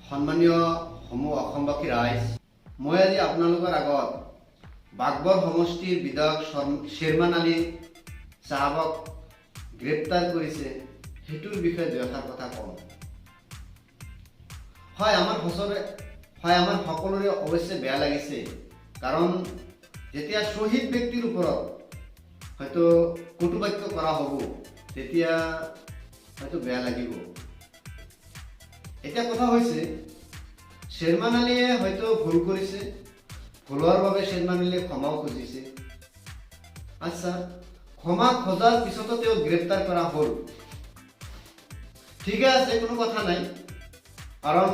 সন্মানীয় সমূহ অসমবাসী ৰাইজ, মই আজি আপোনালোকৰ আগত বাঘবৰ সমষ্টিৰ বিধায়ক শ্বেৰমান আলী চাহাবক গ্ৰেপ্তাৰ কৰিছে, সেইটোৰ বিষয়ে দুএষাৰ কথা ক'ম। হয়, আমাৰ সকলোৰে অৱশ্যে বেয়া লাগিছে, কাৰণ যেতিয়া শ্বহীদ ব্যক্তিৰ ওপৰত হয়তো কটুবাক্য কৰা হ'ব, তেতিয়া হয়তো বেয়া লাগিব। এতিয়া কথা হৈছে, শ্বেৰমান আলীয়ে হয়তো ভুল কৰিছে। ভুল হোৱাৰ বাবে শ্বেৰমান আলীয়ে ক্ষমাও খুজিছে। আচ্ছা, ক্ষমা খোজাৰ পিছতো তেওঁক গ্ৰেপ্তাৰ কৰা হ'ল। ঠিকে আছে, কোনো কথা নাই, কাৰণ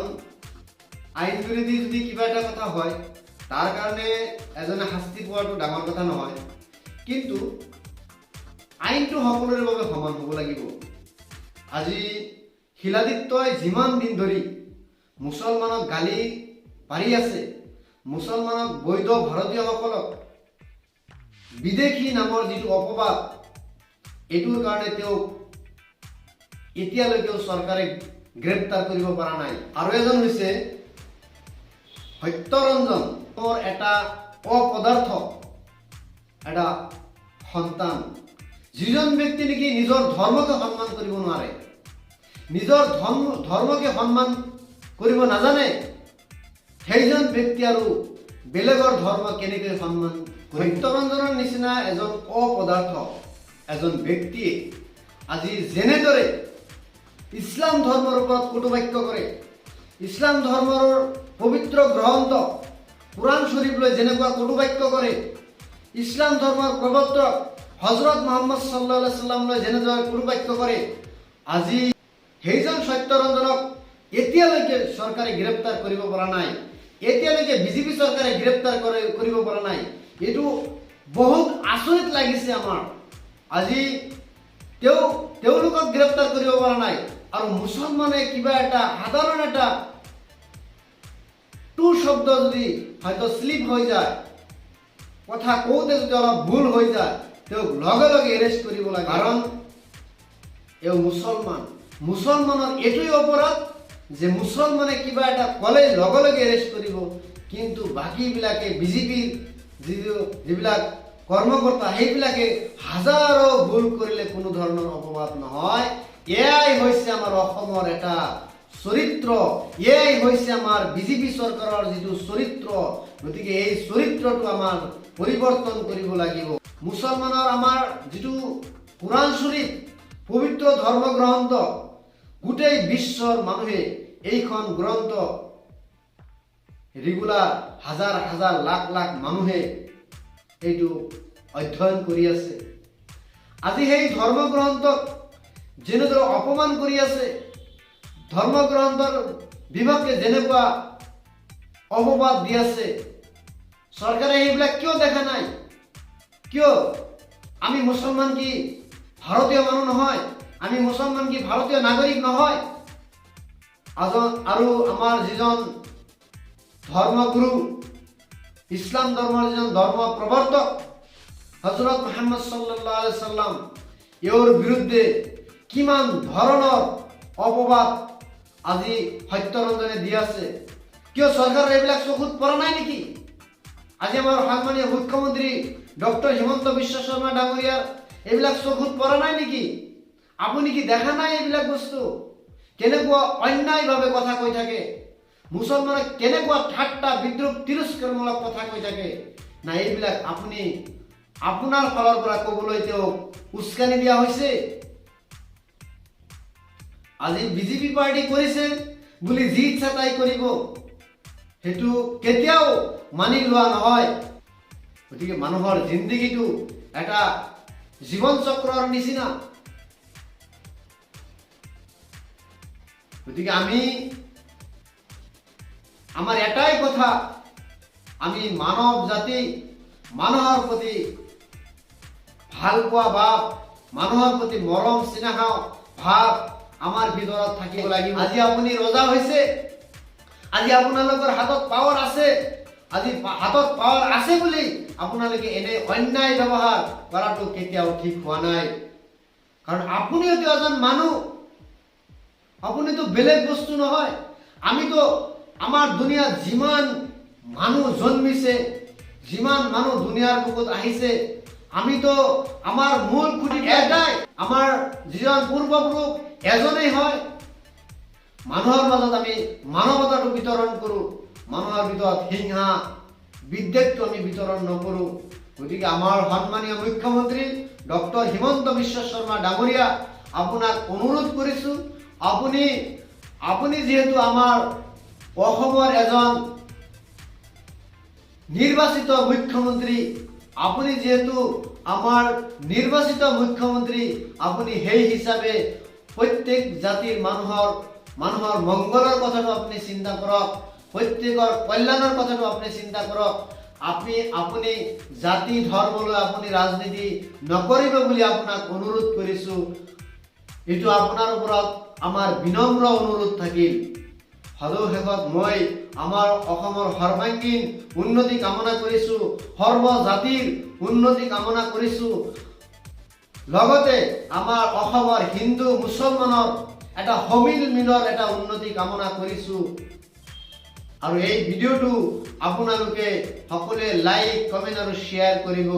আইন বিৰোধী যদি কিবা এটা কথা হয়, তাৰ কাৰণে এজনে শাস্তি পোৱাটো ডাঙৰ কথা নহয়। কিন্তু আইনটো সকলোৰে বাবে সমান হ'ব লাগিব। আজি শিলাদিত্যই যিমান দিন ধৰি মুছলমানক গালি পাৰি আছে, মুছলমানক, বৈধ ভাৰতীয়সকলক বিদেশী নামৰ যিটো অপবাদ, এইটোৰ কাৰণে তেওঁক এতিয়ালৈকেও চৰকাৰে গ্ৰেপ্তাৰ কৰিব পৰা নাই। আৰু এজন হৈছে সত্যৰঞ্জন, এটা অপদাৰ্থ এটা সন্তান, যিজন ব্যক্তি নেকি নিজৰ ধৰ্মকে সন্মান কৰিব নোৱাৰে, নিজৰ ধৰ্মকে সন্মান কৰিব নাজানে, সেইজন ব্যক্তি আৰু বেলেগৰ ধৰ্ম কেনেকৈ সন্মান? সত্যৰঞ্জনৰ নিচিনা এজন অপদাৰ্থ এজন ব্যক্তিয়ে আজি যেনেদৰে ইছলাম ধৰ্মৰ ওপৰত কটুবাক্য কৰে, ইছলাম ধৰ্মৰ পবিত্ৰ গ্ৰন্থ কোৰাণ শ্বৰীফ লৈ যেনেকুৱা কটুবাক্য কৰে, ইছলাম ধৰ্মৰ প্ৰৱৰ্তক হজৰত মহম্মদ চাল্লাহ সাল্লামলৈ যেনেদৰে কটুবাক্য কৰে, আজি সেইজন সত্যৰঞ্জনক এতিয়ালৈকে চৰকাৰে গ্ৰেপ্তাৰ কৰিব পৰা নাই। এতিয়ালৈকে বিজেপি চৰকাৰে গ্ৰেপ্তাৰ কৰিব পৰা নাই। এইটো বহুত আচৰিত লাগিছে আমাৰ। আজি তেওঁলোকক গ্ৰেপ্তাৰ কৰিব পৰা নাই আৰু মুছলমানে কিবা এটা সাধাৰণ এটা টু শব্দ যদি হয়তো শ্লিপ হৈ যায়, কথা কওঁতে যদি অলপ ভুল হৈ যায়, তেওঁক লগে লগে এৰেষ্ট কৰিব লাগে, কাৰণ এওঁ মুছলমান। মুছলমানৰ এইটোৱেই অপৰাধ যে মুছলমানে কিবা এটা ক'লে লগে লগে এৰেষ্ট কৰিব। কিন্তু বাকীবিলাকে, বিজেপিৰ যিবিলাক কৰ্মকৰ্তা, সেইবিলাকে হাজাৰো ভুল কৰিলে কোনো ধৰণৰ অপবাদ নহয়। এয়াই হৈছে আমাৰ অসমৰ এটা চৰিত্ৰ, এয়াই হৈছে আমাৰ বিজেপি চৰকাৰৰ যিটো চৰিত্ৰ। গতিকে এই চৰিত্ৰটো আমাৰ পৰিৱৰ্তন কৰিব লাগিব। মুছলমানৰ আমাৰ যিটো কোৰাণ শ্বৰীফ, পবিত্ৰ ধৰ্মগ্ৰন্থ, গোটেই বিশ্বৰ মানুহে এইখন গ্ৰন্থ ৰেগুলাৰ হাজাৰ হাজাৰ লাখ লাখ মানুহে এইটো অধ্যয়ন কৰি আছে। আজি সেই ধৰ্মগ্ৰন্থক যেনেদৰে অপমান কৰি আছে, ধৰ্মগ্ৰন্থৰ বিভাগকে যেনেকুৱা অপবাদ দি আছে, চৰকাৰে সেইবিলাক কিয় দেখা নাই? কিয়? আমি মুছলমান কি ভাৰতীয় মানুহ নহয়? আমি মুছলমান কি ভাৰতীয় নাগৰিক নহয়? আৰু আমাৰ যিজন ধৰ্মগুৰু, ইছলাম ধৰ্মৰ যিজন ধৰ্ম প্ৰৱৰ্তক হজৰত মহম্মদ সাল্লাহ সাল্লাম, এওঁৰ বিৰুদ্ধে কিমান ধৰণৰ অপবাদ আজি সত্যৰঞ্জনে দি আছে, কিয় চৰকাৰৰ এইবিলাক চকুত পৰা নাই নেকি? আজি আমাৰ সন্মানীয় মুখ্যমন্ত্ৰী ডক্টৰ হিমন্ত বিশ্ব শৰ্মা ডাঙৰীয়াৰ এইবিলাক চকুত পৰা নাই নেকি? আপুনি কি দেখা নাই এইবিলাক বস্তু? কেনেকুৱা অন্যায়ভাৱে কথা কৈ থাকে, মুছলমানক কেনেকুৱা ঠাট্টা, বিদ্ৰূপ, তিৰস্কাৰমূলক কথা কৈ থাকে না, এইবিলাক আপুনি আপোনাৰ ফালৰ পৰা ক'বলৈ তেওঁক উস্কানি দিয়া হৈছে। আজি বিজেপি পাৰ্টি কৰিছে বুলি যি ইচ্ছা তাই কৰিব, সেইটো কেতিয়াও মানি লোৱা নহয়। গতিকে মানুহৰ জিন্দগীটো এটা জীৱন চক্ৰৰ নিচিনা। গতিকে আমাৰ এটাই কথা, আমি মানৱ জাতি, মানুহৰ প্ৰতি ভাল পোৱা ভাৱ, মানুহৰ প্ৰতি মৰম স্নেহ ভাৱ আমাৰ ভিতৰত থাকিব লাগিব। আজি আপুনি ৰজা হৈছে, আজি আপোনালোকৰ হাতত পাৱাৰ আছে, আজি হাতত পাৱাৰ আছে বুলি আপোনালোকে এনে অন্যায় ব্যৱহাৰ কৰাটো কেতিয়াও ঠিক হোৱা নাই। কাৰণ আপুনিওতো এজন মানুহ, আপুনিতো বেলেগ বস্তু নহয়। আমিতো আমাৰ দুনিয়াত যিমান মানুহ জন্মিছে, যিমান মানুহ দুনিয়াৰ বুকুত আহিছে, আমিতো আমাৰ মূল খুঁটি এটাই, আমাৰ যিজন পূৰ্বপুৰুষ এজনেই হয়। মানুহৰ মাজত আমি মানৱতাটো বিতৰণ কৰোঁ, মানুহৰ ভিতৰত হিংসা বিদ্বেষটো আমি বিতৰণ নকৰোঁ। গতিকে আমাৰ সন্মানীয় মুখ্যমন্ত্ৰী ডক্টৰ হিমন্ত বিশ্ব শৰ্মা ডাঙৰীয়া, আপোনাক অনুৰোধ কৰিছোঁ, আপুনি যিহেতু আমাৰ অসমৰ এজন নিৰ্বাচিত মুখ্যমন্ত্ৰী, আপুনি যিহেতু আমাৰ নিৰ্বাচিত মুখ্যমন্ত্ৰী, আপুনি সেই হিচাপে প্ৰত্যেক জাতিৰ মানুহৰ মংগলৰ কথাটো আপুনি চিন্তা কৰক, প্ৰত্যেকৰ কল্যাণৰ কথাটো আপুনি চিন্তা কৰক। আপুনি জাতি ধৰ্মলৈ আপুনি ৰাজনীতি নকৰিব বুলি আপোনাক অনুৰোধ কৰিছোঁ। এইটো আপোনাৰ ওপৰত আমাৰ বিনম্ৰ অনুৰোধ থাকিল। সদৌ শেষত মই আমাৰ অসমৰ সৰ্বাংগীন উন্নতি কামনা কৰিছোঁ, সৰ্বজাতিৰ উন্নতি কামনা কৰিছোঁ। লগতে আমাৰ অসমৰ হিন্দু মুছলমানৰ এটা সমিল মিলৰ এটা উন্নতি কামনা কৰিছোঁ। আৰু এই ভিডিঅ'টো আপোনালোকে সকলোৱে লাইক, কমেণ্ট আৰু শ্বেয়াৰ কৰিব।